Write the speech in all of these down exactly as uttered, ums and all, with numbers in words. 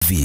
V.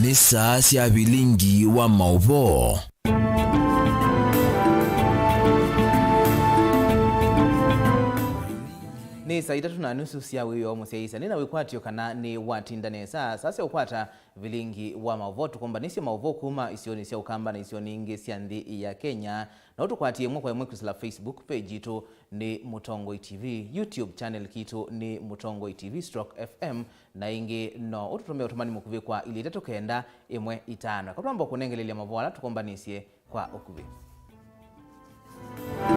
Nĩ saa sya vilingi wa maũvoo. Nĩ saa itatũ na nusu sya wĩoo, mũsyaĩĩsya. Nĩ na wĩkwatyo kana nĩwatinda nesa saa sya ũkwata vilingi wa maũvoo. Tũkombanĩsye maũvoo kuma isionĩ sya Ũkamba na isionĩ ingĩ sya nthĩ ya Kenya. No tũkwatie ĩmwe kwa ĩmwe kwĩsĩla Facebook page yitũ nĩ Mũtongoi T V, YouTube channel kitũ nĩ Mũtongoi T V stroke F M, na ĩngĩ no ũtũtũmĩe ũtũmani mũkuvĩ kwa ilĩ itatũ kenda ĩmwe itano. Eka twamba kũnengelelya maũvoo ala tũkombanĩsye kwa ũkuvĩ.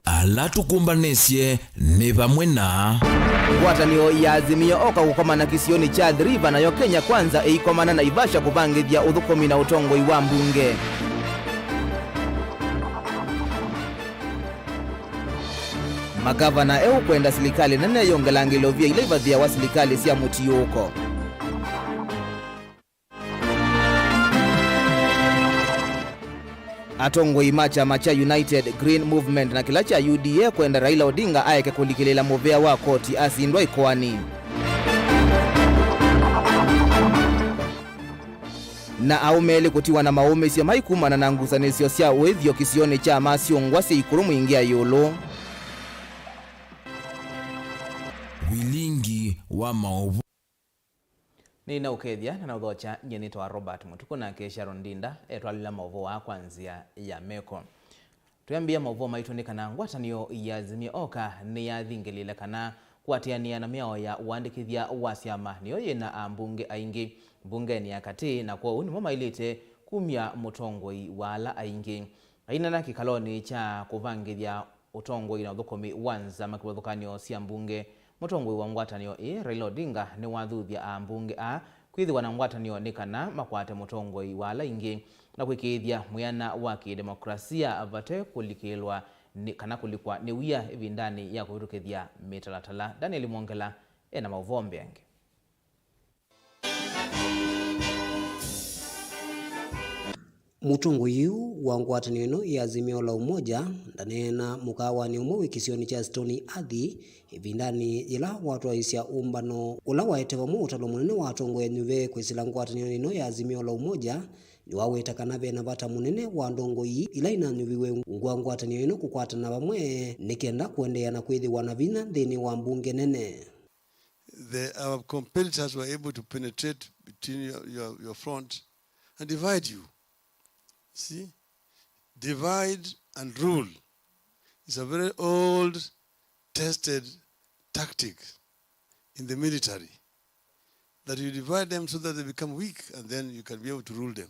Ala tũkũmbanĩsye nĩ vamwe na ngwatanĩo ya Azimio oka kũkomana kĩsionĩ kya Athi River, nayo Kenya Kwanza ĩikomana Naivasha kũvangĩthya ũthũkũmi na ũtongoi wa mbunge. Magavana eũkwenda silikalĩ nene yongela ngelovia ila ivathĩawa silikalĩ sya mũtiũũko. Atongoi ma kyama kya United Green Movement na kĩla kya U D A kwenda Raila Odinga aeke kũlikĩlĩĩla mũvĩa wa koti asindwa ĩkoani. Na aũme elĩ kũtiwa na maũmĩsyo mai kumana na ngusanĩsyo sya ũĩthyo kĩsionĩ kya Masyũngwa syĩ ikũlũ mwingĩa ĩũlũ. Vilingi wa maũvoo. Nĩnaũkethya na naũthokya, nyie nĩtawa Robert Mũtuku, nake Sharon Ndinda etwalĩla maũvoo aa kwa nzĩa ya meko. Twĩambĩĩa maũvoo maitũ nĩ kana ngwatanĩo ya Azimio Oka nĩyathingĩlĩĩle kana kũatĩanĩa na mĩao ya ũandĩkĩthya wa syama nĩyo yĩ na ambunge aingĩ mbungenĩ ya katĩ, na kwoou nĩmo maĩlĩte kumya mũtongoi wa ala aingĩ. Ainena kĩkalonĩ kya kũvangĩthya ũtongoi na ũthũkũmi wa nzama kĩvathũkany'o sya mbunge, mũtongoi wa ngwatanĩo ĩĩ, Raila Odinga, nĩwathuthya ambunge aa kwĩthĩwa na ngwatanĩo nĩ kana makwate mũtongoi wa ala aingĩ na kwĩkĩĩthya mwĩana wa kĩdemokrasia vate kũlikĩlwa nĩ, kana kũlikwa nĩ wia ĩvindanĩ ya kũvĩtũkĩthya mĩtalatala. Daniel Mwongela ena maũvoo mbeange. Mũtongoi ũũ wa ngwatanĩo ĩno ya Azimio la Umoja ndaneena mũkaawanĩ ũmwe wĩ kĩsionĩ kya Stony Athi ĩvindanĩ yĩla watwaĩĩsya ũmbano ũla waete vamwe ũtalo mũnene wa atongoi anyuve kwĩsĩla ngwatanĩonĩ ĩno ya Azimio la Umoja. Nĩwaweta kana ve na vata mũnene wa ndongoi ila inanyuviwe ungu wa ngwatanĩo ĩno kũkwatana vamwe nĩ kenda kũendeea na kwĩthĩwa na vinya nthĩnĩ wa mbunge nene. The, our competitors were able to penetrate between your, your, your front and divide you. See? Divide and rule is a very old, tested tactic in the military, that you divide them so that they become weak and then you can be able to rule them.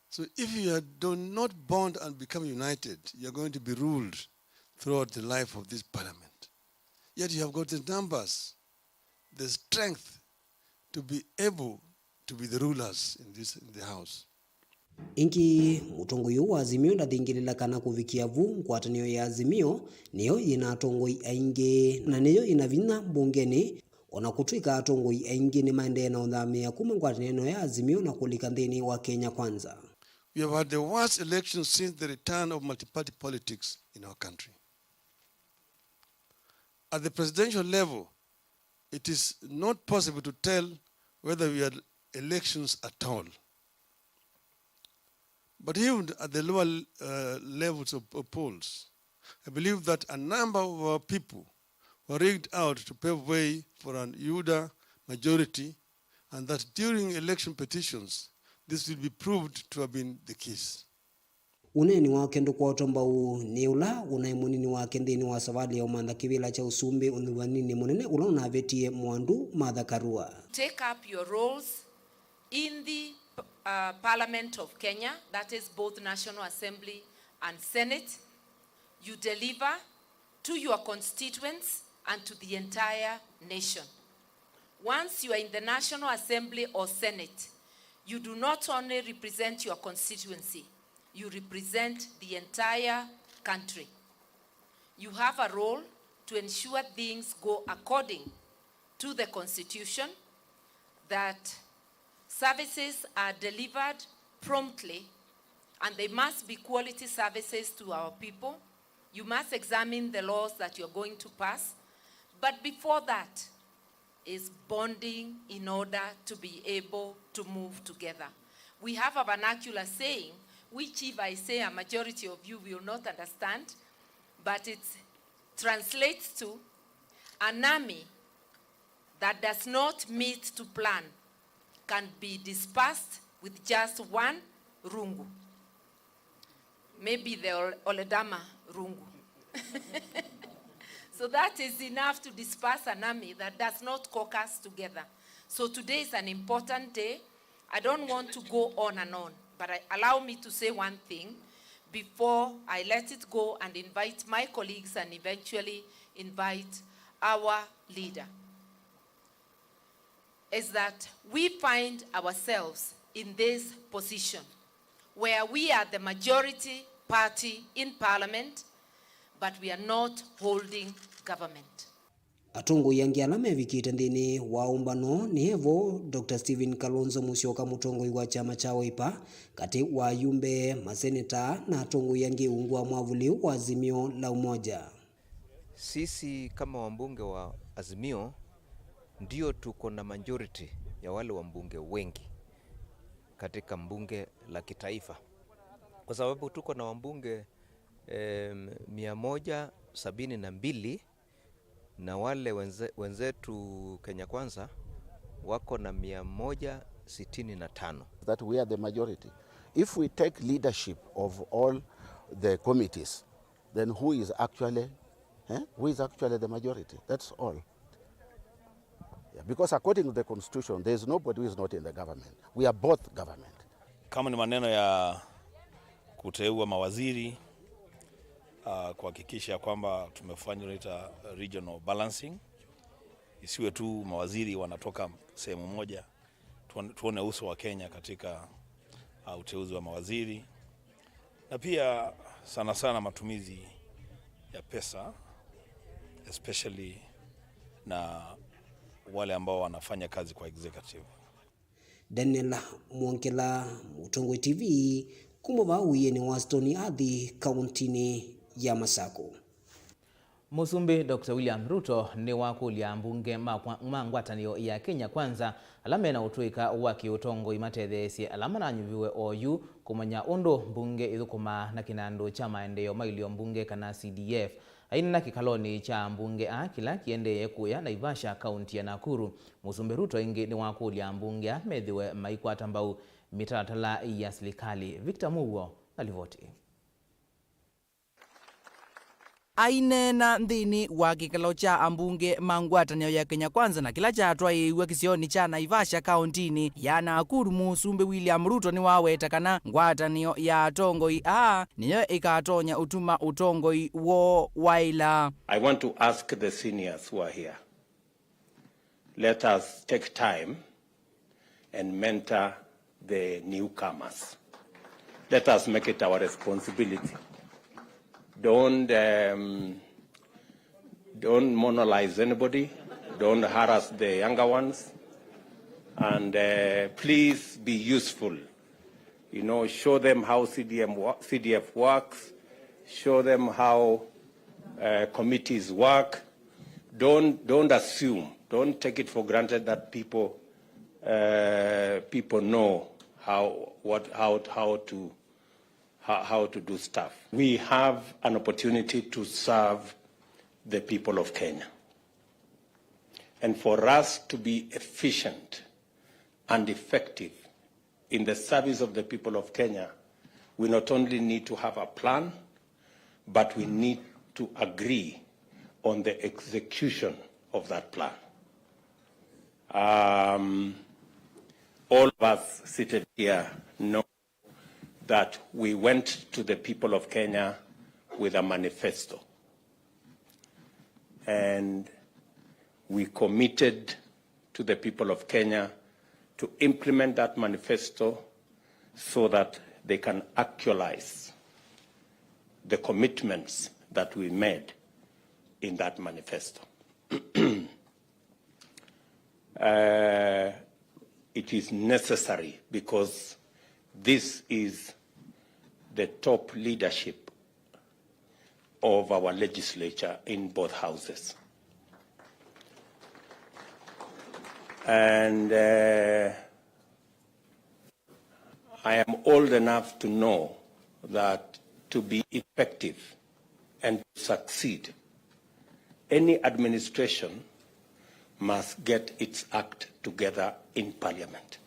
So if you are, do not bond and become united, you are going to be ruled throughout the life of this parliament. Yet you have got the numbers, the strength to be able to be the rulers in this, in the house. Ĩngĩ, mũtongoi ũũ wa Azimio ndathingĩlĩla kana kũvikĩa vu ngwatanĩo ya Azimio nĩyo yĩ na atongoi aingĩ na nĩyo yĩ na vinya mbungenĩ, o na kũtw'ĩka atongoi aingĩ nĩmaendee na ũthamĩa kuma ngwatanĩo ĩno ya Azimio na kũlika nthĩnĩ wa Kenya Kwanza. We have had the worst election since the return of multi-party politics in our country. At the presidential level, it is not possible to tell whether we had elections at all. But even at the lower, uh, levels of, of polls, I believe that a number of our people were rigged out to pave way for an UDA majority, and that during election petitions, this will be proved to have been the case. Ũneeni wake ndũkwatwa mbau nĩ ũla ũnaĩ mũnini wake nthĩnĩ wa savalĩ ya ũmantha kĩvĩla kya ũsumbĩ ũthuaninĩ mũnene ũla ũnavĩtie Mwandu Martha Karua. Take up your roles in the uh, Parliament of Kenya, that is both National Assembly and Senate. You deliver to your constituents and to the entire nation. Once you are in the National Assembly or Senate, you do not only represent your constituency, you represent the entire country. You have a role to ensure things go according to the Constitution, that services are delivered promptly, and they must be quality services to our people. You must examine the laws that you're going to pass. But before that is bonding in order to be able to move together. We have a vernacular saying, which if I say a majority of you will not understand, but it translates to, "An army that does not meet to plan can be dispersed with just one rungu." Maybe the Ol-, Oledama rungu. So that is enough to disperse an army that does not caucus together. So today is an important day. I don't want to go on and on, but I, allow me to say one thing before I let it go and invite my colleagues and eventually invite our leader, is that we find ourselves in this position where we are the majority party in parliament, but we are not holding government. Atongoi angĩ ala mevikĩte nthĩnĩ wa ũmbano nĩ evo Doctor Stephen Kalonzo Musyoka, mũtongoi wa kyama kya Wiper, katĩ wa ayumbe, maseneta na atongoi angĩ ungu wa mwavuli wa Azimio la Umoja. Sisi kama wabunge wa Azimio ndio tuko na majority ya wale wabunge wengi katika bunge la kitaifa, kwa sababu tuko na wabunge, em, mia moja sabini na mbili, na wale wenze-, wenzetu Kenya Kwanza wako na mia moja sitini na tano. That we are the majority. If we take leadership of all the committees, then who is actually, eh, who is actually the majority? That's all. Yeah, because according to the constitution, there is nobody who is not in the government. We are both government. Kama ni maneno ya kuteua mawaziri, ah, kuhakikisha kwamba tumefanya, tunaita regional balancing, isiwe tu mawaziri wanatoka sehemu moja, tuone, tuone uso wa Kenya katika, ah, uteuzi wa mawaziri, na pia sana sana matumizi ya pesa, especially na wale ambao wanafanya kazi kwa executive. Daniel Mwongela, Mũtongoi T V, kuma vaa ũienĩ wa Stony Athi, kauntinĩ ya Masakũ. Mũsumbĩ Doctor William Ruto nĩwakũlya ambunge ma kwa-, ma ngwatanĩo ya Kenya Kwanza ala mena ũtũĩka wa kĩũtongoi matetheesye ala mananyuviwe oyu kũmanya ũndũ mbunge ĩthũkũmaa na kĩnandũ kya maendeeo ma ilio mbunge kana C D F. Aineena kĩkalonĩ kya ambunge aa kĩla kĩendee kũya Naivasha, kaunti ya Nakuru, Mũsumbĩ Ruto ĩngĩ nĩwakũlya ambunge aa methĩwe maikwata mbau mĩtalatala ya silikalĩ. Victor Mũuo na livoti. Aineena nthĩnĩ wa kĩkalo kya ambunge ma ngwatanĩo ya Kenya Kwanza na kĩla kyatwaĩĩw'e kĩsionĩ kya Naivasha, kauntinĩ ya Nakuru, Mũsumbĩ William Ruto nĩwaweta kana ngwatanĩo ya atongoi aa nĩyo ĩkatonya ũtuma ũtongoi woo waĩla. I want to ask the seniors who are here, let us take time and mentor the newcomers. Let us make it our responsibility. Don't, um, don't monolize anybody. Don't harass the younger ones. And, uh, please be useful. You know, show them how C D M wo-, C D F works. Show them how, uh, committees work. Don't, don't assume. Don't take it for granted that people, uh, people know how, what, how, how to, how, how to do stuff. We have an opportunity to serve the people of Kenya. And for us to be efficient and effective in the service of the people of Kenya, We not only need to have a plan, but we need to agree on the execution of that plan. Um, all of us seated here know that we went to the people of Kenya with a manifesto. And we committed to the people of Kenya to implement that manifesto so that they can actualize the commitments that we made in that manifesto. Uh, it is necessary because this is the top leadership of our legislature in both houses. And uh, I am old enough to know that to be effective and to succeed, any administration must get its act together in parliament.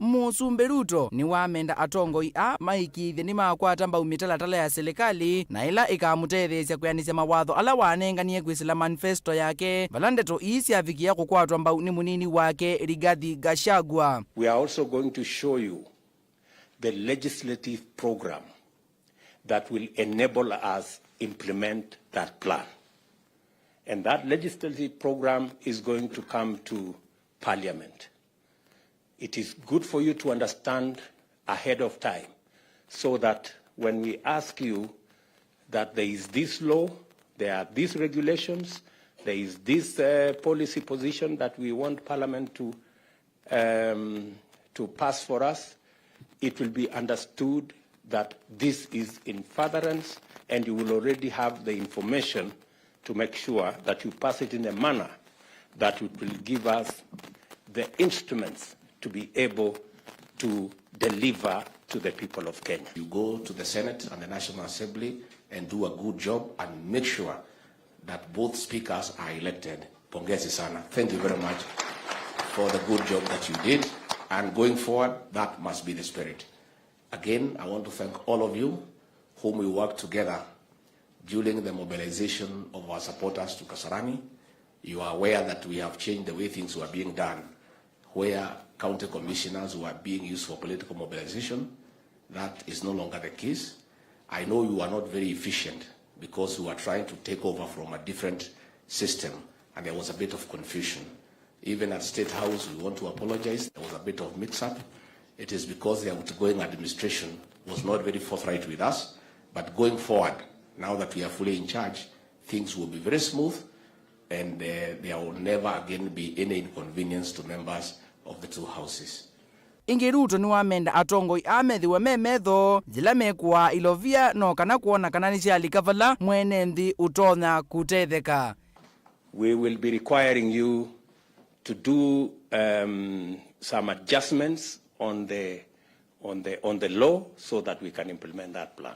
Mũsumbĩ Ruto nĩwamenda atongoi aa maĩkĩĩthye nĩmakwata mbau mĩtalatala ya silikalĩ na ĩla ĩkamũtetheesya kwĩanĩsya mawatho ala wanenganie kwĩsĩla manifesto yake, vala ndeto ii syavikĩa kũkwatwa mbau nĩ mũnini wake Rigathi Gachagua. We are also going to show you the legislative program that will enable us implement that plan. And that legislative program is going to come to Parliament. It is good for you to understand ahead of time so that when we ask you that there is this law, there are these regulations, there is this uh, policy position that we want Parliament to, um, to pass for us, it will be understood that this is in furtherance and you will already have the information to make sure that you pass it in a manner that it will give us the instruments to be able to deliver to the people of Kenya. You go to the Senate and the National Assembly and do a good job and make sure that both speakers are elected. Pongezi sana. Thank you very much for the good job that you did. And going forward, that must be the spirit. Again, I want to thank all of you whom we worked together during the mobilization of our supporters to Kasarani. You are aware that we have changed the way things were being done, where county commissioners were being used for political mobilization. That is no longer the case. I know you are not very efficient because you are trying to take over from a different system and there was a bit of confusion. Even at State House, we want to apologize. There was a bit of mix-up. It is because the outgoing administration was not very forthright with us. But going forward, now that we are fully in charge, things will be very smooth and uh, there will never again be any inconvenience to members of the two houses. Ĩngĩ, Ruto nĩwamenda atongoi aa methĩwe me metho yĩla mekũaa ilovia no kana kwona kana nĩsyalika vala mwene nthĩ ũtonya kũtetheka. We will be requiring you to do um, some adjustments on the, on the, on the law so that we can implement that plan.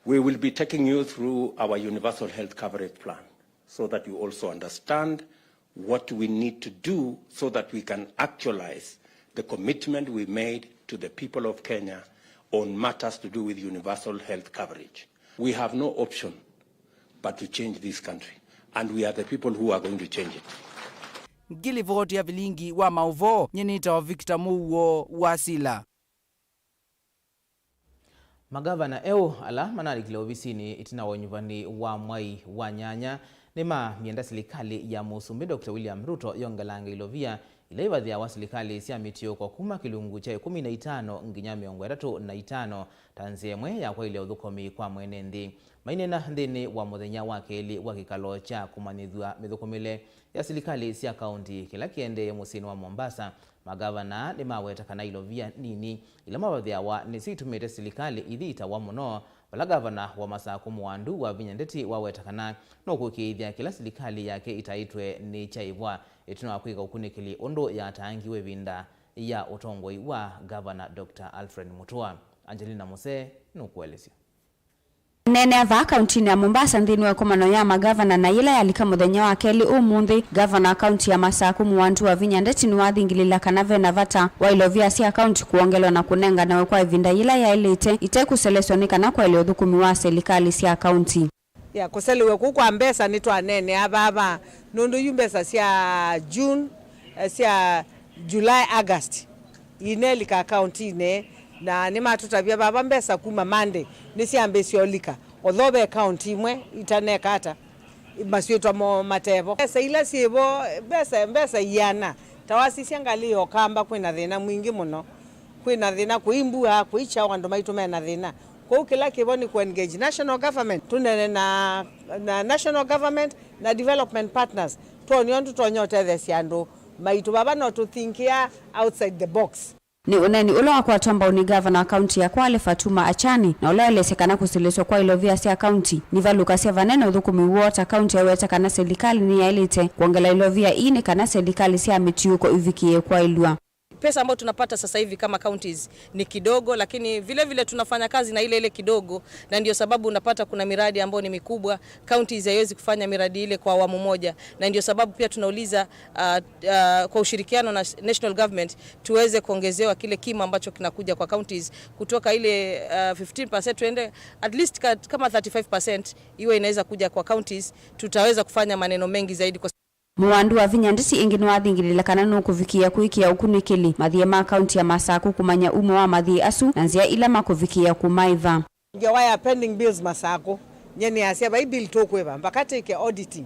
We will be taking you through our universal health coverage plan so that you also understand what we need to do so that we can actualize the commitment we made to the people of Kenya on matters to do with universal health coverage. We have no option but to change this country, and we are the people who are going to change it. Ngilivoti ya vilingi wa maũvoo, nyie nĩtawa Victor Mũuo wa Sila. Magavana eũ ala manalikile ovisinĩ ĩtina wa ũnyuvani wa mwai wa nyanya nĩmamyenda silikalĩ ya Mũsumbĩ Doctor William Ruto yongelange ilovia ila ivathĩawa silikalĩ sya mĩtiũko kuma kĩlungu kya ĩkũmi na itano nginya mĩongo ĩtatũ na itano ta nzĩa ĩmwe ya kwaĩlya ũthũkũmi kwa mwene nthĩ. Maineena nthĩnĩ wa mũthenya wa kelĩ wa kĩkalo kya kũmanyĩthw'a mĩthũkũmĩle ya silikalĩ sya kaũnti kĩla kĩendee mũsyĩnĩ wa Mombasa, Magavana nĩmaweta kana ilovia nini ila mavathĩawa nĩsyo itumĩte silikalĩ ithi itawa mũno, vala gavana wa Masakũ Mũwandu Wavinya Ndeti waweta kana nũkũĩkĩĩthya kĩla silikalĩ yake itaĩtwe nĩ kyaĩvwa ĩtina wa kwĩka ũkunĩkĩli ũndũ yataangiwe ĩvinda ya ũtongoi wa Gavana Doctor Alfred Mutua. Angelina Musee nũkũelesya. Ene ava kauntinĩ ya Mombasa nthĩnĩ wa ĩkomano ya magavana na yĩla yalika mũthenya wa kelĩ ũmũnthĩ, gavana wa kaunti ya Masaku Mũwandu wa Vinya Ndeti nĩwathingilĩla kana vena vata wa ilovia sya kaunti kwongelwa na kũnenganawe kwa ĩvinda yĩla yaĩlĩte, ite kũseleswa nĩ kana kwaĩle ũthũkũmi wa selikalĩ sya kaunti. Ya, kũselew'a kũu kwa mbesa nĩtwaneenea vava, nũndũ yu mbesa sya June, eh, sya July, August, inelika akauntinĩ, na nĩmatũtavya vava mbesa kuma Monday nĩsyambĩĩsye ũlika, although ve kaunti imwe itaneka ata, masyĩtwa moo matevo. Mbesa ila syĩvo, mbesa, mbesa iana, ta wasisya ngalĩ ya Ũkamba kwĩna thĩna mwingĩ mũno, kwĩna thĩna kũi mbua, kũi kyaũ, andũ maitũ mena thĩna. Kwoou kĩla kĩvo nĩ kũ-engage national government, tũneene na, na national government na development partners, twone ũndũ tũtonya ũtetheesya andũ maitũ. Vava no tũthinkĩa outside the box. Nĩ ũneeni ũla wakwatwa mbau nĩ gavana wa kaunti ya Kwale Fatuma Achani, na ũla waelesya kana kũsilĩswa kwa ilovia sya kaunti nĩvalũkasya vanene ũthũkũmi woo ta kaunti, aweta kana selikalĩ nĩyaĩlĩte kwongela ilovia ii nĩ kana selikalĩ sya mĩtiũko ivikĩĩe kwaĩlw'a. Pesa ambayo tunapata sasa hivi kama counties ni kidogo, lakini vile vile tunafanya kazi na ile ile kidogo, na ndio sababu unapata kuna miradi ambayo ni mikubwa, counties haiwezi kufanya miradi ile kwa awamu moja, na ndio sababu pia tunauliza, uh, uh, kwa ushirikiano na national government tuweze kuongezewa kile kima ambacho kinakuja kwa counties kutoka ile, uh, fifteen percent tuende at least ka-, kama thirty-five percent iwe inaweza kuja kwa counties, tutaweza kufanya maneno mengi zaidi kwa Mũwandu wa Vinya Ndeti ĩngĩ nĩwathingilĩle kana nũkũvikĩĩa kwĩkĩa ũkunĩkĩli mathiĩ ma kaunti ya Masaku kũmanya umo wa mathiĩ asu na nzĩa ila makũvikĩĩa kũmaĩva. Ngewa ya pending bills Masaku, nye nĩasya vai bill tũkwĩva, mpaka twĩke auditing.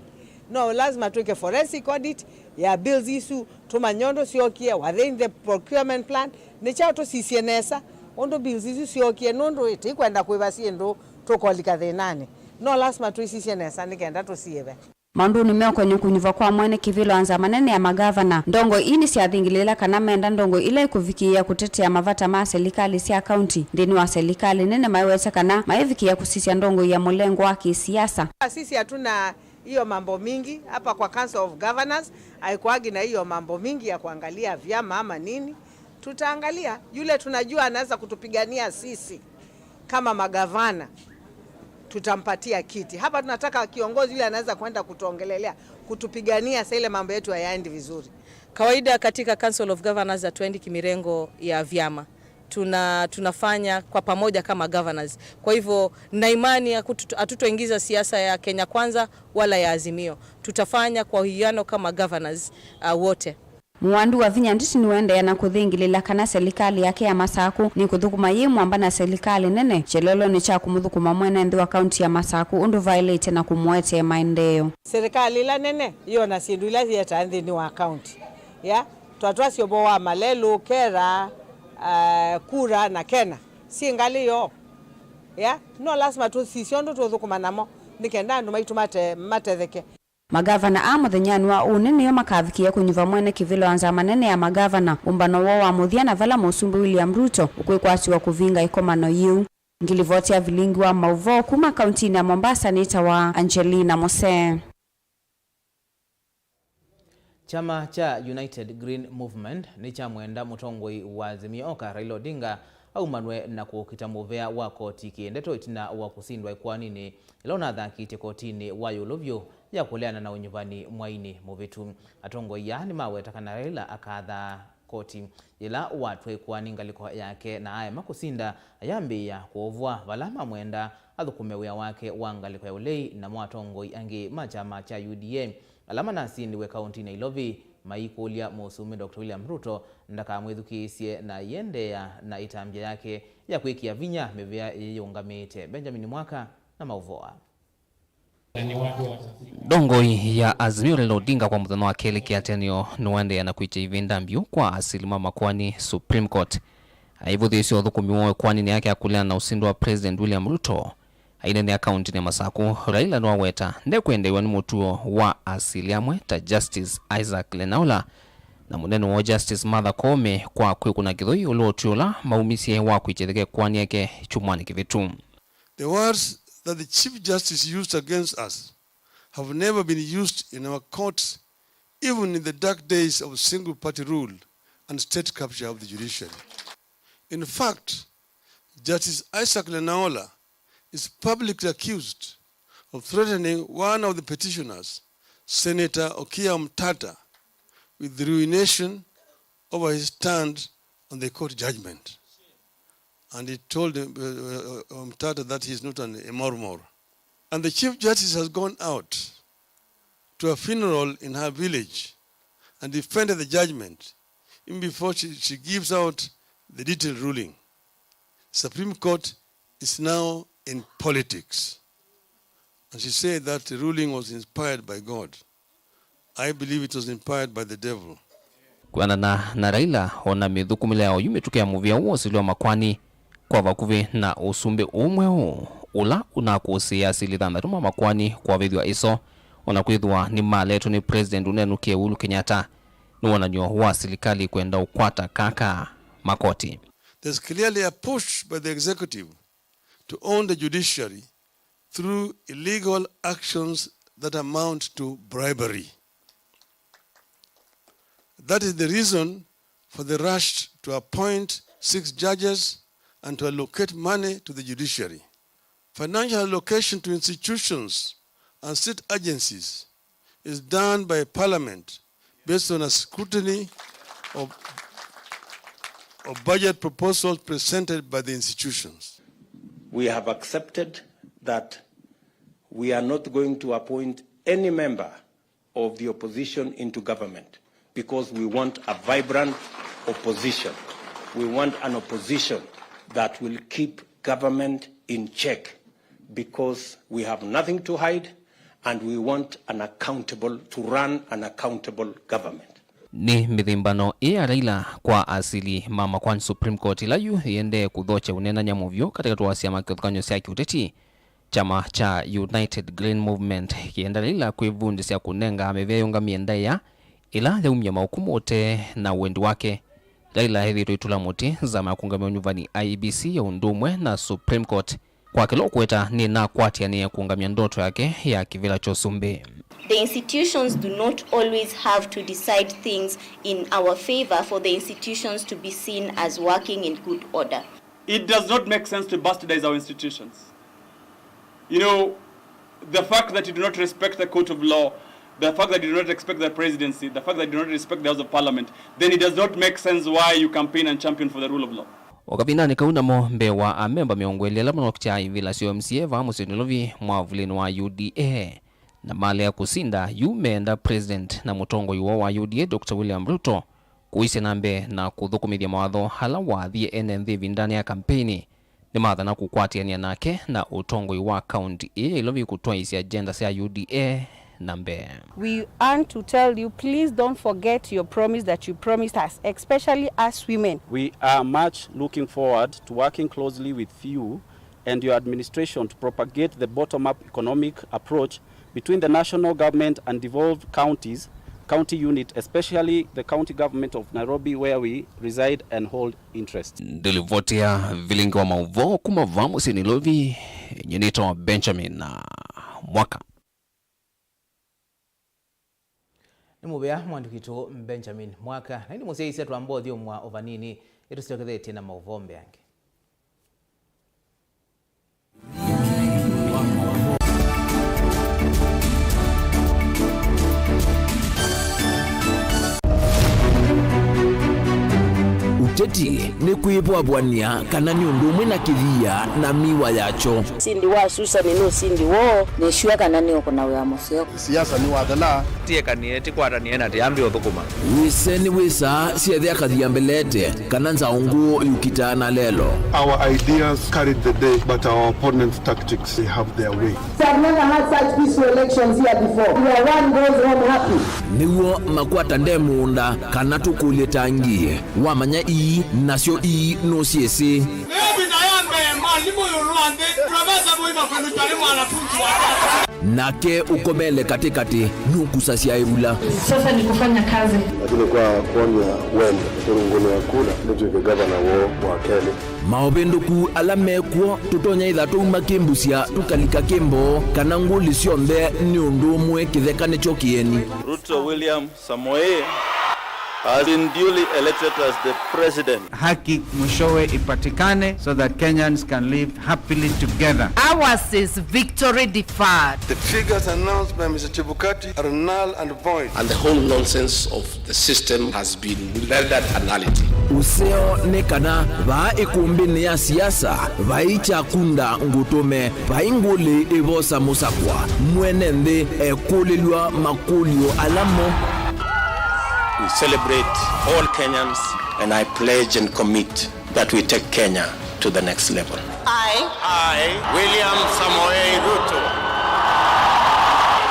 No lazima twĩke forensic audit ya bills isu, tũmanye ũndũ syookie, were they in the procurement plan, nĩ kyaũ tũsisye nesa ũndũ bills isu syookie, nũndũ ĩ, tũikwenda kwĩva syĩndũ tũkolika thĩnanĩ. No lazima tũisisye nesa nĩ kenda tũsiĩve. Maũndũnĩ meũkon'ya kũnyuva kwa mwene kĩvĩla wa nzama nene ya magavana, ndongoi ii nĩsyathingĩlĩĩla kana menda ndongoi ila ikũvikĩĩa kũtetea mavata ma selikalĩ sya kaunti nthĩnĩ wa selikalĩ nene. Maiweta kana maivikĩĩa kũsisya ndongoi ya mũlengo wa kĩsiasa. Sisi hatuna hiyo mambo mingi hapa kwa Council of Governors, haikuagi na hiyo mambo mingi ya kuangalia vyama ama nini. Tutaangalia yule tunajua anaweza kutupigania sisi kama magavana, tutampatia kiti. Hapa tunataka kiongozi yule anaweza kwenda kutuongelelea, kutupigania saa ile mambo yetu hayaendi vizuri. Kawaida katika Council of Governors hatuendi kimirengo ya vyama. Tuna-, tunafanya kwa pamoja kama governors. Kwa hivyo, na imani hakutu-, hatutoingiza siasa ya Kenya Kwanza wala ya Azimio. Tutafanya kwa uwiano kama governors, uh, wote. Mũwandu wa Vinya Ndeti nĩũendeea na kũthingĩlĩĩla kana selikalĩ yake ya Masaku nĩkũthũkũma yĩ mwamba na selikalĩ nene kyelelonĩ kya kũmũthũkũma mwene nthĩ wa kaunti ya Masaku ũndũ vaĩlĩte na kũmũetee maendeeo. Serikali ila nene yĩona syĩndũ ila yetaa nthĩnĩ wa kaunti. Ya, twatwasya ũvoo wa Malelũ, Kera, eh, Kura na Kena. Syĩ ngalĩ yoo. Ya, no lasima tũsisye ũndũ tũũthũkũma namo nĩ kenda andũ maitũ mate-, matetheke. Magavana aa mũthenyanĩ wa ũnĩ nĩo makavikĩĩa kũnyuva mwene kĩvĩla wa nzama nene ya magavana ũmbano woo wa mũthya na vala Mũsumbĩ William Ruto ũkwĩkwatĩwa kũvinga ĩkomano yĩu. Ngilivoti ya vilingi wa maũvoo kuma kauntinĩ ya Mombasa nĩtawa Angelina Mose. Kyama kya United Green Movement nĩkyamwenda mũtongoi wa Azimio Oka Raila Odinga aumanwe na kũkita mũvea wa koti kĩndeto ĩtina wa kũsindwa ĩkoaninĩ ĩla ũnathakĩtye kotinĩ wa ĩũlũ vyũ ya kũleana na ũnyuvani mwainĩ mũvĩtu. Atongoi aa nĩmaweta kana Raila akathaa koti yĩla watw'a ĩkoani ngalĩko yake na aema kũsinda, ayambĩĩa kũũvwa vala mamwenda athũkũme wĩa wake wa ngalĩko ya ũlei, namo atongoi angĩ ma kyama kya U D A ala manasindiwe kaunti Nairobi maikũlya Mũsumbĩ Doctor William Ruto ndakamwĩthukĩĩsye na aiendeea na ĩtambya yake ya kwĩkĩa vinya mĩvea yĩyĩũngamĩte. Benjamin Mwaka na maũvoo aa. Ndongoi ya Azimio Raila Odinga kwa mũthenya wa kelĩ kĩatĩanĩo nĩwaendeea na kwĩkya ĩvinda mbyũ kwa asili ma makoani Supreme Court. Aivũthĩĩsya ũthũkũmi woo ĩkoaninĩ yake ya kũleana na ũsindi wa President William Ruto, ainenea kauntinĩ ya Masaku, Raila nĩwaweta ndekwendeew'a nĩ mũtuo wa asili amwe ta Justice Isaac Lenaola na mũnene woo Justice Martha Koome kwa kwĩkũna kĩthũi ĩũlũ wa ũtwi ũla maumisye wa kwĩkya ĩtheka ĩkoani yake kyumwanĩ kĩvĩtu. The words that the Chief Justice used against us have never been used in our courts, even in the dark days of single party rule and state capture of the judiciary. In fact, Justice Isaac Lenaola is publicly accused of threatening one of the petitioners, Senator Okiya Omtata, with ruination over his stand on the court judgment. And he told, uh, uh, Omtata that he is not an Imormor. And the Chief Justice has gone out to a funeral in her village and defended the judgment, even before she, she gives out the detailed ruling. Supreme Court is now in politics. And she said that the ruling was inspired by God. I believe it was inspired by the devil. Kwĩanana na Raila, o na mĩthũkũmĩle ya oyu mĩtũkĩ ya mũvĩa ũũ wa asili wa makwani, kwa vakuvĩ na ũsumbĩ ũũ mweũ, ũla ũnakũsĩĩa asili thanthatũ ma makwani kwavĩthw'a ĩso, o na kwĩthĩwa nĩmaletwe nĩ President ũnenũkĩe Uhuru Kenyatta, nĩ wonany'o wa silikalĩ kwenda ũkwata kaka makoti. There's clearly a push by the executive to own the judiciary through illegal actions that amount to bribery. That is the reason for the rush to appoint six judges and to allocate money to the judiciary. Financial allocation to institutions and state agencies is done by Parliament based on a scrutiny of, of budget proposals presented by the institutions. We have accepted that we are not going to appoint any member of the opposition into government because we want a vibrant opposition. We want an opposition that will keep government in check because we have nothing to hide and we want an accountable, to run an accountable government. Nĩ mĩthĩmbano ĩ ya Raila kwa asili ma makwani Supreme Court ĩla yu yĩendee kũthokya ũneenany'a mũvyũ katĩkatĩ wa syama kĩvathũkany'o sya kĩũteti. Kyama kya United Green Movement kĩenda Raila kwĩvundĩsya kũnenga mĩvĩa yĩũngamĩe ndaĩa ĩla yaumya maũkũmũ ũtee na wendi wake. Raila ethĩĩtwe ĩtũla mũtĩ nzama ya kũũngamĩa ũnyuvani I E B C ya ũndũ ũmwe na Supreme Court kwa kĩla ũkweta nĩnakwatĩanĩe kũũngamya ndoto yake ya kĩvĩla kya ũsumbĩ. The institutions do not always have to decide things in our favor for the institutions to be seen as working in good order. It does not make sense to bastardize our institutions. You know, the fact that you do not respect the court of law, the fact that you do not respect the presidency, the fact that you do not respect the House of Parliament, then it does not make sense why you campaign and champion for the rule of law. O kavindanĩ kau namo, mbee wa amemba mĩongo ĩlĩ ala manokitya ivĩla sya M C A vaa mũsyĩ Nairobi mwavulĩnĩ wa U D A, na malea kũsinda, yu meenda President na mũtongoi woo wa U D A, Doctor William Ruto, kũisye na mbee na kũthũkũmĩthya mawatho ala waathie ene nthĩ ĩvindanĩ ya kampeini. Nĩmathana kũkwatĩanĩa nake na ũtongoi wa kaunti ĩĩ ya Nairobi kũtwaĩĩsya agenda sya U D A na mbee. We want to tell you, please don't forget your promise that you promised us, especially us women. We are much looking forward to working closely with you and your administration to propagate the bottom-up economic approach between the national government and devolved counties, county unit, especially the county government of Nairobi, where we reside and hold interest. Ndĩlivoti ya vilingi wa maũvoo kuma vaa mũsyĩ Nairobi, nyie nĩtawa Benjamin Mwaka. Nĩ mũvea mwandĩki witũ Benjamin Mwaka, na ĩndĩ mũsyaĩĩsya twamba ũthyũmũa o vanini, ĩtũsyokethetye na maũvoo mbeange. Ũteti nĩ kwĩvwavw'ania kana nĩ ũndũ ũmwe na kĩthia na miwa yakyo. Ũsindi wa Susan nĩ ũsindi woo. Nĩsure kana nĩũkũna wĩa mũseo. Siasa nĩwathela. Tiekanie, tikwatanĩe na tiambe ũthũkũma. Wĩse nĩ wĩsaa syethe akathia mbelete, kana nzaũ ngũũ yũkitaa na lelo. Our ideas carried the day, but our opponents' tactics, they have their way. We have never had such peaceful elections here before, where one goes home happy. Nĩw'o makwata nde mũũnda, kana tũkũlye tangi. Wamanya ii, nasyo ii nũsyĩsĩ. Ĩvinda ya mbee, mwalimũ ĩũlũ wa nthĩ, Profesa Mũima kwĩlũtwa nĩ mwanafunzi wake. Nake ũkomele katĩkatĩ nũkusasya ĩvula. Sasa ni kufanya kazi. Lakini kwa kuonea wendo, kũrũngũnĩa kura, nĩtw'ĩke gavana woo wa kelĩ. Maũvĩndũku ala mekw'o, tũtonya ĩtha twauma kĩmbũsya, tũkalika kĩmboo, kana ngũlĩ syonthe nĩ ũndũ ũmwe, kĩtheka nĩkyo kĩeni. Ruto William Samoei. has been duly elected as the president. Haki mwishowe ipatikane so that Kenyans can live happily together. Ours is victory deferred. The figures announced by Mister Chebukati are null and void. And the whole nonsense of the system has been rendered a nullity. Ũseo nĩ kana vaa ĩkũmbĩnĩ ya siasa vai kyakunda ngũtũme, vai ngũlĩ ĩvosa mũsakwa, mwene nthĩ ekũlĩlw'a makũlyo ala mo. We celebrate all Kenyans, and I pledge and commit that we take Kenya to the next level. I, I, William Samoei Ruto,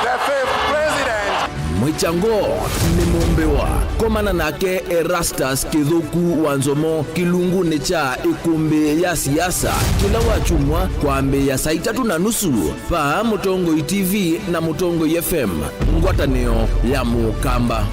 the fifth president. Mwĩkyango nĩ mũmbĩwa. Komana nake Erastus Kĩthũku wa Nzomo kĩlungunĩ kya ĩkũmbĩ ya siasa kĩla wakyumwa kwambĩĩa saa itatũ na nusu vaa Mũtongoi T V na Mũtongoi F M, ngwatanĩo ya Mũkamba.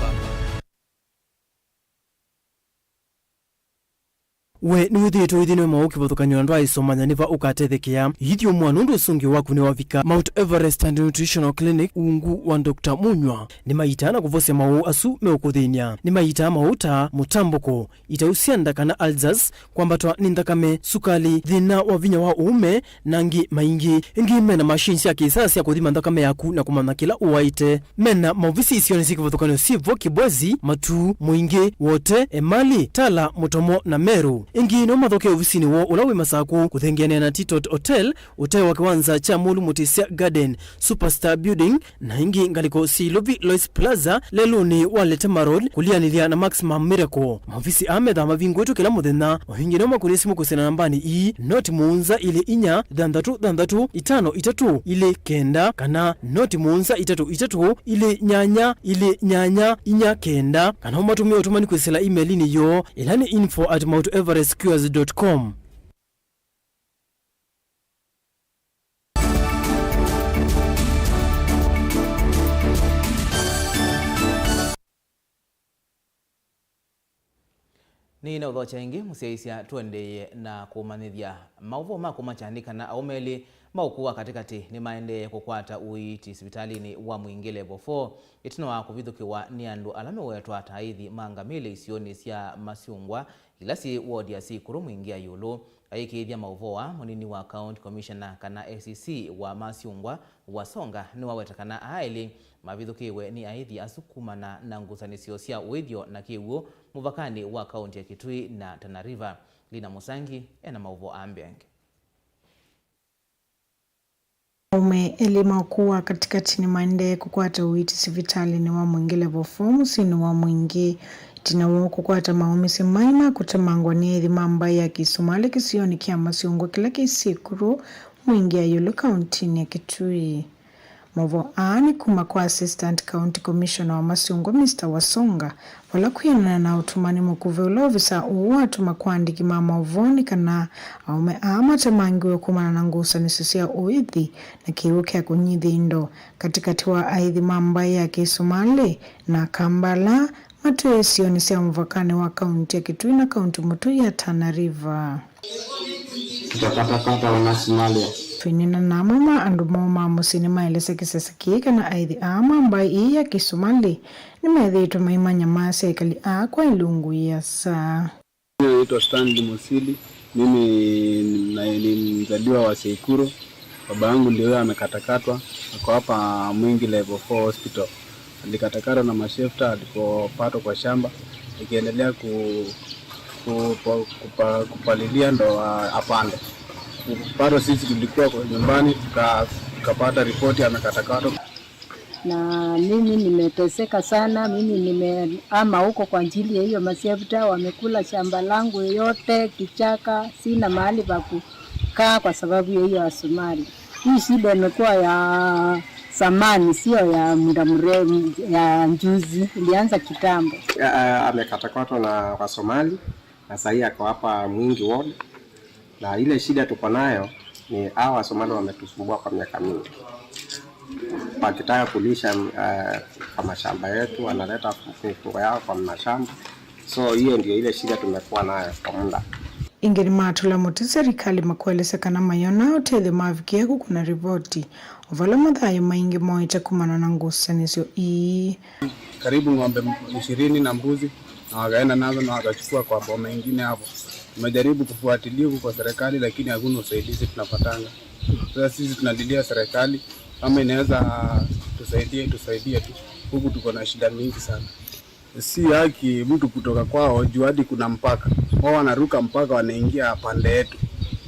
We nĩwĩthĩĩtwe ũithĩnĩwe maũũ kĩvathũkany'o na ndwaĩsomanya nĩ va ũkatethekea? Ithyũmũa nũndũ ũsũngĩo waku nĩwavika. Mount Everest and Nutritional Clinic, ungu wa Doctor Munywa, nĩmaitaa na kũvosya maũũ asu meũkũthĩny'a. Nĩmaitaa maũũ ta mũtambũko, itau sya nda kana ulcers, kwambatwa nĩ nthakame, sukali, thĩna wa vinya wa ũũme, na angĩ maingĩ. Ĩngĩ mena machine sya kĩsaa sya kũthima nthakame yaku na kũmanya kĩla ũwaĩte. Mena maovisi isionĩ syĩ kĩvathũkany'o syĩ vo Kibwezi, Matuu, Mũingĩ, Wote, Emali, Tala, Mũtomo na Meru. Ĩngĩ no mathokee ovisinĩ woo ũla wĩ Masakũ, kũthengeanĩa na Titot Hotel, ũtee wa kĩwanza kya Mũlu Mũtĩsya Garden, Superstar Building, na ĩngĩ ngalĩko syĩ Ilovi Lois Plaza, lelũnĩ wa Letema Road, kũlianĩlya na Maximum Miracle. Maovisi aa methaa mavingũĩtwe kĩla mũthenya. O ĩngĩ no makũnĩe simũ kwĩsĩla nambanĩ ii, noti mũonza ilĩ inya thanthatũ thanthatũ itano itatũ ilĩ kenda kana noti mũonza itatũ itatũ ilĩ nyanya ilĩ nyanya inya kenda, kana ũmatũmĩe ũtũmani kwĩsĩla email-inĩ yoo, ĩla nĩ info at mount everest cures dot com. Nĩnaũthokya ĩngĩ, mũsyaĩĩsya, tũendeeye na kũmanyĩthya. Maũvoo ma kũmakya nĩ kana aũme elĩ ma ũkũũ wa katĩkatĩ nĩmaendee kũkwata ũiiti sivitalĩnĩ wa Mwingĩ Level four ĩtina wa kũvithũkĩwa nĩ andũ ala mewetwa ta aithi ma ngamĩle isionĩ sya Masyungwa, ila syĩ wodi ya Sikuru Mwingĩ ya ĩũlũ. Ayĩkĩĩthya maũvoo aa, mũnini wa County Commissioner kana A C C wa Masyungwa, Wasonga, nĩwaweta kana aa elĩ mavithũkĩiwe nĩ aithi asu kumana na ngusanĩsyo sya ũĩthyo na kĩw'ũ mũvakanĩ wa kaunti ya Kitui na Tana River. Lina Mũsangi ena maũvoo aa mbeange. Aũme elĩ ma ũkũũ wa katĩkatĩ nĩmaendee kũkwata ũiiti sivitalĩnĩ wa Mwingĩ Level four mũsyĩnĩ wa Mwingĩ, ĩtina woo kũkwata maũmĩsyo maĩ ma kũtemangwa nĩ aithi ma mbaĩ ya Kĩsumalĩ kĩsionĩ kya Masyungwa kĩla kĩ Sikuru Mwingĩ ya ĩũlũ kauntinĩ ya Kitui. Maũvoo aa nĩ kuma kwa Assistant County Commissioner wa Masyungwa, Mister Wasonga, vala kwĩanana na ũtũmani mũkuvĩ ũla ovisa ũũ watũma kwa andĩki ma maũvoo nĩ kana aũme aa matemangiwe kumana na ngusanĩsyo sya ũithi na kĩw'ũ kya kũnyithya indo katĩkatĩ wa aithi ma mbaĩ ya Kĩsumalĩ na Akamba ala matwĩe isionĩ sya mũvakanĩ wa kaunti ya Kitui na kaunti mũtũi ya Tana River. Tutakatakata wanasomalia. Twĩneena na amwe ma andũ moo ma mũsyĩ nĩmaelesya kĩsese kĩĩ kana aithi aa ma mbaĩ ii ya Kĩsumalĩ nĩmethĩĩtwe maimanya maasya ekali aa kwa ilungu ĩasa. Naitwa Stanley Musili. Mimi ni, na, ni mzaliwa wa Seikuru. Baba yangu ndio huyo amekatakatwa, ako hapa Mwingi Level four Hospital. Alikatakatwa na mashefta alipopatwa kwa shamba akiendelea ku, ku, ku, kupa, kupalilia ndo a, apande. Bado sisi tulikuwa kwa nyumbani tuka, tukapata ripoti amekatakatwa. Na mimi nimeteseka sana, mimi nimehama huko kwa ajili ya hiyo mashefta, wamekula shamba langu yote, kichaka, sina mahali pa kukaa kwa sababu ya hiyo asumari. Hii shida imekuwa ya zamani, sio ya muda mrefu, ya juzi, ilianza kitambo. Ya, ya, amekatakatwa na Wasomali, na sahii ako hapa Mwingi Ward. Na ile shida tuko nayo ni hawa Wasomali wametusumbua kwa miaka mingi. Wakitaka kulisha, eh, kwa mashamba yetu, wanaleta mifugo yao kwa mashamba. So, hiyo ndio ile shida tumekuwa nayo kwa muda. Ĩngĩ nĩmatũla mũtĩ serikali makwelesya kana mayona ũtethyo mavikĩe kũkũna rivoti o vala mathayũ maingĩ moete kumana na ngusanĩsyo ii. Karibu ng'ombe ishirini na mbuzi Na wakaenda nazo na wakachukua kwa boma ingine hapo. Tumejaribu kufuatilia huko kwa serikali, lakini hakuna usaidizi tunapatanga. Sasa sisi tunalilia serikali kama inaweza tusaidie, tusaidie tu. Huku tuko na shida mingi sana. Si haki mtu kutoka kwao juu hadi kuna mpaka. Wao wanaruka mpaka, wanaingia pande yetu,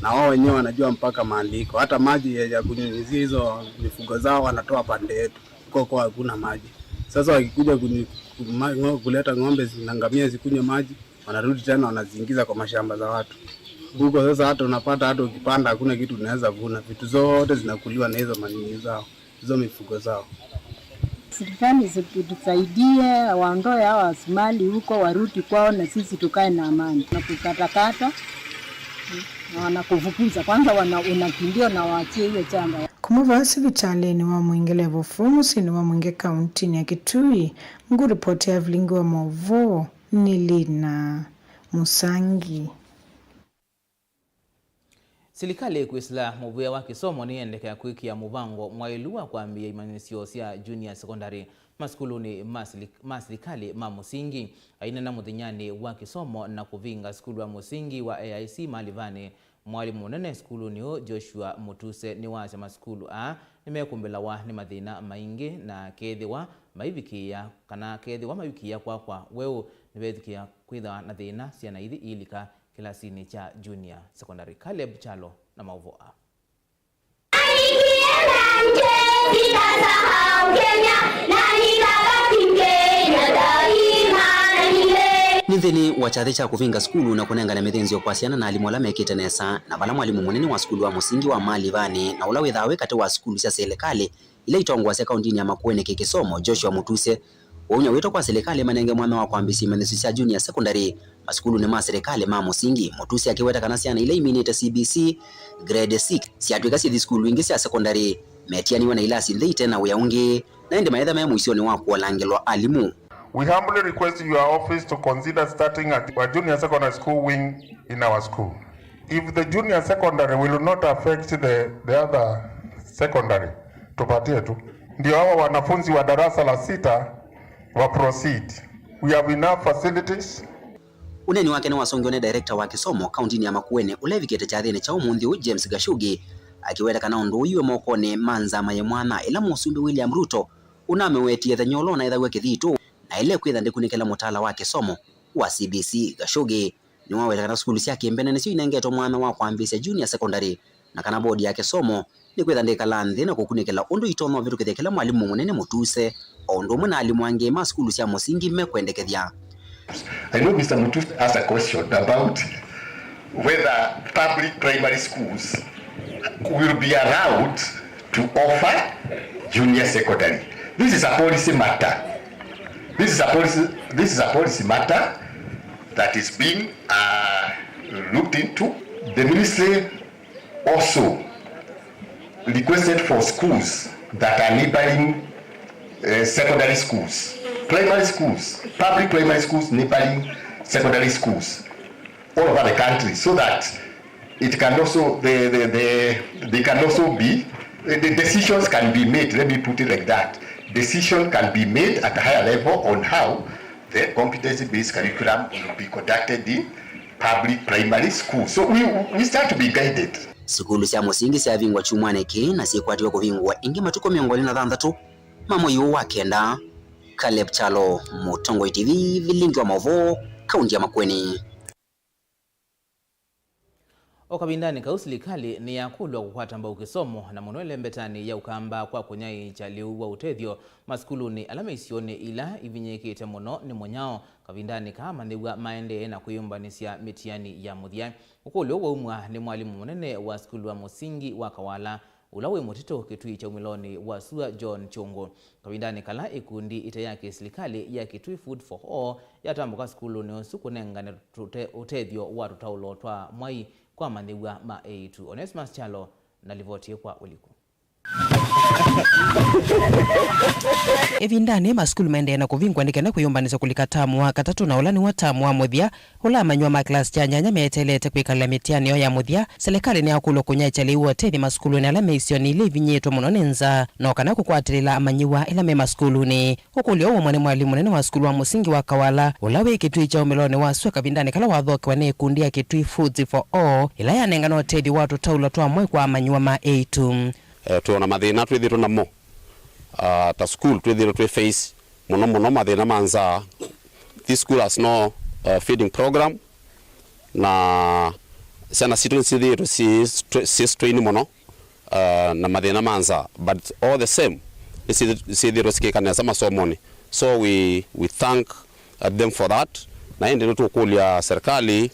na wao wenyewe wanajua mpaka mahali iko. Hata maji ya, ya kunyunyizia hizo mifugo zao wanatoa pande yetu, huko kwao hakuna maji. Sasa wakikuja kunyu-, kuma-, ngo-, kuleta ng'ombe zi-, na ngamia zikunywe maji, wanarudi tena wanaziingiza kwa mashamba za watu huko. Sasa hata unapata, hata ukipanda, hakuna kitu unaweza vuna, vitu zote zinakuliwa na hizo manini zao, hizo mifugo zao. Serikali itusaidie, waondoe hawa Wasomali huko, warudi kwao na sisi tukae na amani. Na kukatakata na wanakufukuza kwanza, wana unakimbia na waachie hiyo shamba. Kuma vaa sivitalĩnĩ wa Mwingĩ Level four mũsyĩnĩ wa Mwingĩ kauntinĩ ya Kitui, ngũripoti ya vilingi wa maũvoo nĩ Lina Mũsangi. Silikalĩ kwĩsĩla mũvĩa wa kĩsomo nĩyendekea kwĩkĩa mũvango mwaĩlu wa kwambĩĩa imanyĩsyo sya junior secondary masukulunĩ ma sili-, ma silikalĩ ma mũsingi. Ainena mũthenyanĩ wa kĩsomo na kũvinga sukulu wa mũsingi wa A I C Malivanĩ, mwalimũ mũnene sukulunĩ ũũ Joshua Mũtuse nĩwasya masukulu aa nĩmekũmbĩlawa nĩ mathĩna maingĩ, na kethĩwa maivikĩĩa, kana kethĩwa maivikĩĩa kwakwa weũ, nĩvethukĩĩa kwĩthĩwa na thĩna syana ithi iilika kĩlasinĩ kya junior secondary. Caleb Kyalo na maũvoo aa. Nĩ nthĩnĩ wa kyathĩ kya kũvinga sukulu na kũnengane mĩthĩnzĩo kwa syana na alimũ ala mekĩte nesa, na vala mwalimũ mũnene wa sukulu wa mũsingi wa Malivanĩ na ũla wĩthaa wĩ katĩ wa sukulu sya silikalĩ ila itongoasya kauntinĩ ya Makueni kĩ kĩsomo, Joshua Mũtuse, waumya wĩto kwa silikalĩ manenge mwanya wa kwambĩĩsya imanyĩsyo sya junior secondary masukulunĩ ma silikalĩ ma mũsingi. Mũtuse akĩweta kana syana ila iminĩte C B C grade six syatw'ĩka syĩthi sukulu ingĩ sya secondary, metianĩw'a na ilasi nthĩ ite na wĩa ũngĩ, na ĩndĩ maetha me mũisyonĩ wa kũolangĩlwa alimũ. We humbly request your office to consider starting a, a junior secondary school wing in our school. If the junior secondary will not affect the, the other secondary, tupatie tu. Ndio hawa wanafunzi wa darasa la sita wa proceed. We have enough facilities. Ũneeni wake nĩwasũngĩwe nĩ director wa kĩsomo kauntinĩ ya Makueni ũla evikĩte kyathĩnĩ kya ũmũnthĩ ũũ, James Gashugi, akĩweta kana ũndũ ũũ wĩ mokonĩ ma nzama yĩ mwanya ĩla Mũsumbĩ William Ruto ũnamĩwetie ĩthenya ũla ũnaĩthaw'a Kĩthitũ na ĩla ĩkwĩtha ndĩkunĩkĩla mũtaala wa kĩsomo wa C B C. Gashugi nĩwaweta kana sukulu sya kĩmbene nĩsyo inengetwe mwanya wa kwambĩĩsya junior secondary, na kana bodi ya kĩsomo nĩkwĩtha ndĩkalaa nthĩ na kũkunĩkĩla ũndũ itonya ũvĩtũkĩthya kĩla mwalimũ mũnene Mũtuse, o ũndũ ũmwe na alimũ angĩ ma sukulu sya mũsingi mekwendekethya. I know Mister Mutuse asked a question about whether public primary schools will be allowed to offer junior secondary. This is a policy matter. This is a policy, this is a policy matter that is being, uh, looked into. The ministry also requested for schools that are neighboring, uh, secondary schools, primary schools, public primary schools neighboring secondary schools all over the country, so that it can also, the, the, the, they can also be, the decisions can be made, let me put it like that. Decision can be made at a higher level on how the competency-based curriculum will be conducted in public primary school. So we, we start to be guided. Sukulu sya mũsingi syavingwa kyumwanĩ kĩĩ na syĩkwatiwe kũvingũwa ĩngĩ matukũ mĩongo ĩlĩ na thanthatũ ma mwei ũũ wa kenda. Caleb Kyalo, Mũtongoi T V, vilingi wa maũvoo, kaunti ya Makueni. O kavindanĩ kau, silikalĩ nĩyakũlw'a kũkwata mbau kĩsomo, na mũno ĩlembetanĩ ya ũkamba kwa kũnyaĩĩkya lĩu wa ũtethyo masukulunĩ ala me isionĩ ila ivinyĩĩkĩte mũno nĩ mũnyao, kavindanĩ kaa amanyĩw'a maendee na kwĩyũmbanĩsya mĩtiani ya mũthya. Ũkũlyo ũũ waumw'a nĩ mwalimũ mũnene wa sukulu wa mũsingi wa Kawala, ũla wĩ mũtitũ Kitui kyaumĩlonĩ wa sua, John Kyũngũ. Kavindanĩ kala ĩkundi ĩte ya kĩsilikalĩ ya Kitui Food for All yatambũka sukulunĩ ũsu kũnengane tũte-, ũtethyo wa tũtaũlo twa mwai kwa amanyĩw'a ma eĩtu. Onesmus Kyalo na livoti kwa ũliku. Ĩvindanĩ, masukulu maendee na kũvingwa nĩ kenda kwĩyũmbanĩsya kũlika tamu wa katatũ, na ũla nĩw'o tamu wa mũthya, ũla amanyĩw'a ma kĩlasi kya nyanya meteelete kwĩkalĩla mĩtiani yoo ya mũthya. Silikalĩ nĩyakũlw'a kũnyaĩĩkya lĩu wa ũtethyo masukulunĩ ala me isionĩ ila ivinyĩĩtwe mũno nĩ nzaa, no kana kũkwatĩlĩla amanyĩw'a ĩla me masukulunĩ. Ũkũlyo ũũ ũmwe nĩ mwalimũ mũnene wa sukulu wa mũsingi wa Kawala, ũla wĩ Kitui kya ũmĩlonĩ wa sua kavindanĩ kala wathokewa nĩ ĩkundi ya Kitui Foods for All, ĩla yanengane ũtethyo wa tũtaulũ twa mwei kwa amanyĩw'a ma eĩtu. Eh, twĩona mathĩna twĩthĩtwe namo, ah, ta sukulu twĩthĩtwe twĩ face mũno mũno mathĩna ma nzaa. This school has no, uh, feeding program, na syana sitũ nĩsyĩthĩĩtwe syĩ stre-, syĩ strain mũno, uh, na mathĩna ma nzaa, but all the same nĩsyĩthĩĩtwe syĩka nesa masomonĩ. So we, we thank, uh, them for that. Na ĩndĩ nĩtũkũlya serikali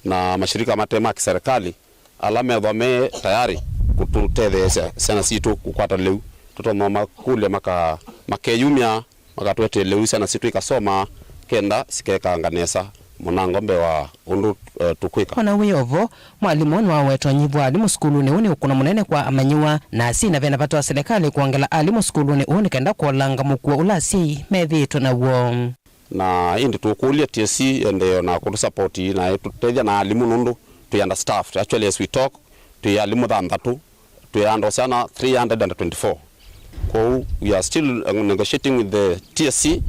na mashirika mate ma kiserikali ala methwa me tayari kũtũtetheesya syana sitũ kũkwata lĩu. Tũtonya makũlya maka-, makeyumya, makatũetee lĩu syana sitũ ikasoma, kenda sikekanga nesa mũnango mbee wa ũndũ, eh, tũkwĩka. Ona wĩ ovo, mwalimũ nĩwaweta ũnyivu wa alimũ sukulunĩ ũũ nĩ ũkũno mũnene kwa amanyĩw'a, na asyai na vena vata wa silikalĩ kwongela alimũ sukulunĩ ũũ nĩ kenda kũolanga mũkuo ũla asyai methĩĩtwe naw'o. Na ĩndĩ tũkũlya T S C ĩendee na kũtũsapoti na ĩtũtethya na alimũ nũndũ twĩ understaffed. Actually, as we talk, twĩ alimũ thanthatũ, twĩ andũ syana three hundred and twenty-four. Kwoou, we are still, uh, negotiating with the T S C,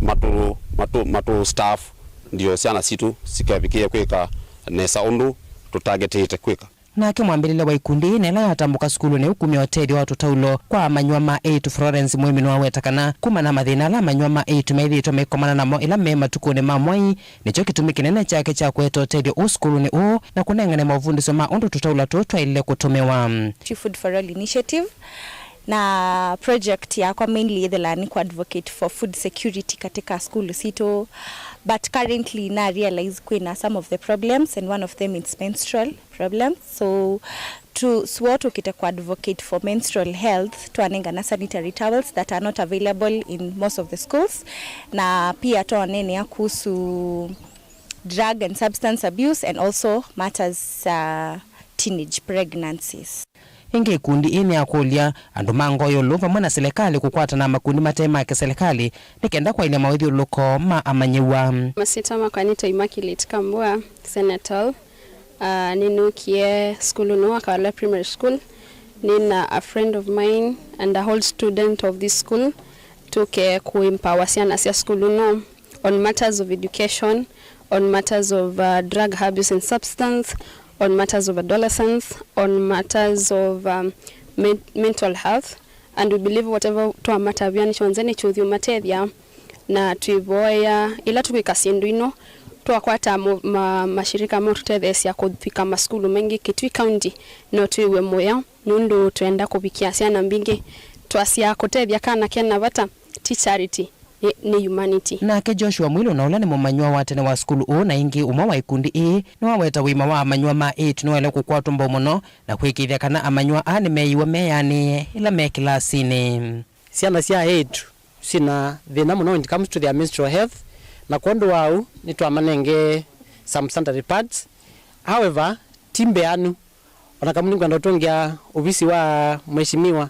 matũ, matũ, matũ staff ndio syana sitũ sikevikĩe kwĩka nesa ũndũ tũtargetĩte kwĩka. Nake mwambĩlĩlya wa ikundi ĩĩ na ĩla yatambũka sukulunĩ ũũ kumya ũtethyo wa tũtaulũ kwa amanyĩw'a ma eĩtu, Florence Mũĩmi, nĩwaweta kana kumana na mathĩna ala amanyĩw'a ma eĩtu methĩĩtwe maikomana namo ĩla me matukũnĩ ma mwai, nĩkyo kĩtumi kĩnene kyake kya kũete ũtethyo ũũ sukulunĩ ũũ na kũnengane maũvundĩsyo ma ũndũ tũtaulũ tũũ twaĩlile kũtũmĩwa. Food for All Initiative. Na project yakwa mainly ĩthĩlaa nĩ kũ advocate for food security katika sukulu sitũ, but currently na realize kwĩna some of the problems, and one of them is menstrual problems. So tu, so tũkĩte kũ advocate for menstrual health, twanengana sanitary towels that are not available in most of the schools, na pia twaneenea kuhusu drug and substance abuse and also matters, uh, teenage pregnancies. Ĩngĩ ĩkundi ĩĩ nĩyakũlya andũ ma ngoo ĩũlũ vamwe na silikalĩ kũkwatana na makundi mate ma kĩsilikalĩ nĩ kenda kwaĩlya mawĩthyũlũlũko ma amanyĩw'a. Masyĩtwa makwa nĩtawa Immaculate Kambua, Senator. Ah, nĩnũkie sukulu nũũ wa Kawala Primary School. Nĩna a friend of mine and a whole student of this school. Tũke kũ empower syana sya sukulu nũũ on matters of education, on matters of, uh, drug abuse and substance, on matters of adolescence, on matters of, um, men-, mental health, and we believe whatever twamatavya nĩ kyonthe nĩkĩũthiũmatethya, na twĩvoya ĩla tũkwĩka syĩndũ ino, twakwata mo-, ma-, mashirika motũtetheesya kũvika masukulu maingĩ Kitui County, no twĩw'e mũyo, nũndũ twenda kũvikĩa syana mbingĩ. Twasya kũtethya kana kena vata ti charity, nĩ, nĩ humanity. Nake Joshua Mwilu, na ũla nĩ mũmanyĩw'a wa tene wa sukulu ũũ na ĩngĩ ũmwe wa ikundi ĩĩ, nĩwaweta ũima wa amanyĩw'a ma eĩtu nĩwaĩle kũkwatwa mbau mũno na kũĩkĩĩthya kana amanyĩw'a aa nĩmeeiwe meanĩe ĩla me kĩlasinĩ. Syana sya eĩtu syĩna thĩna mũno when it comes to their menstrual health, na kwondũ wa ũu nĩtwamanenge some sanitary pads. However, ti mbeanu. Ona kamwe nĩngwenda ũtũngĩa ovisi wa Mheshimiwa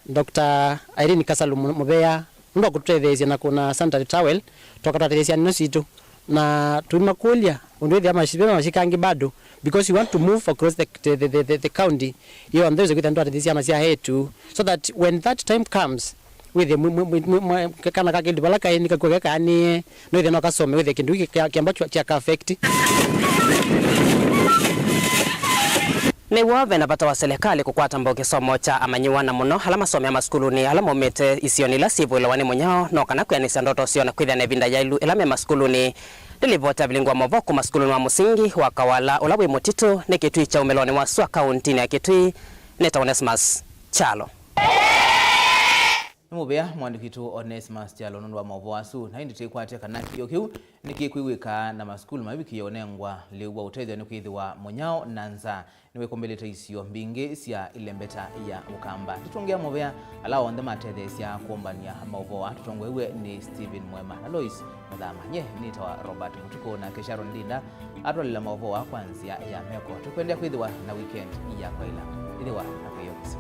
Doctor Irene Kasalu Mu-, Muthea, nũndũ wa kũtũtetheesya na kũna sanitary towel, tũkatwatetheesya nĩno sitũ. Na tũimakũlya ũndũ ĩthĩa mashi-, ve mashika angĩ bado, because we want to move across the, the, the, the, the county yonthe, wĩse kwĩthĩa nĩtwatetheesya syana sya eĩtu, so that when that time comes, wĩthĩe mwi-, mwi-, mwi-, mwi-, mwa-, kana ka kĩndũ vala kaĩ nĩkakw'a kekaanĩe, no ĩthĩe no kasome, wĩthĩe kĩndũ kĩĩ kĩa-, kĩamba kya-, kya ka affect. Nĩw'o ve na vata wa silikalĩ kũkwata mbau kĩsomo kya amanyĩw'a, na mũno ala masomea masukulunĩ ala maumĩte isionĩ ila syĩvũĩlawa nĩ mũnyao, no kana kwĩanĩsya ndoto syoo na kwĩthĩa na ĩvinda yaĩlu ĩla me masukulunĩ. Ndĩlivoti ya vilingwa mavoo kuma sukulunĩ wa mũsingi wa Kawala ũla wĩ Mũtitũ nĩ Kitui kya ũmĩlonĩ wa sua kauntinĩ ya Kitui, nĩtawa Onesmus Kyalo. Nĩ mũvea mwandĩki witũ Onesmus Kyalo nũndũ wa maũvoo asu, na ĩndĩ twĩkwatya kana kĩĩo kĩu nĩkĩkwĩw'ĩka na masukulu mavikĩe ũnengwa lĩu wa ũtethyo nĩkwĩthĩwa mũnyao na nzaa nĩwĩkũmbĩlĩte isio mbingĩ sya ĩlembeta ya Ũkamba. Tũtũngĩa mũvea ala onthe matetheesya kũmbany'a maũvoo aa. Tũtongoew'e nĩ Stephen Mwema na Lois Mũthama. Nye nĩtawa Robert Mũtukũ, nake Sharon Ndinda atwalĩla maũvoo aa kwa nzĩa ya meko. Tũkwendea kwĩthĩwa na weekend ya kwaĩla. Ĩthĩwa na kwĩyokisya.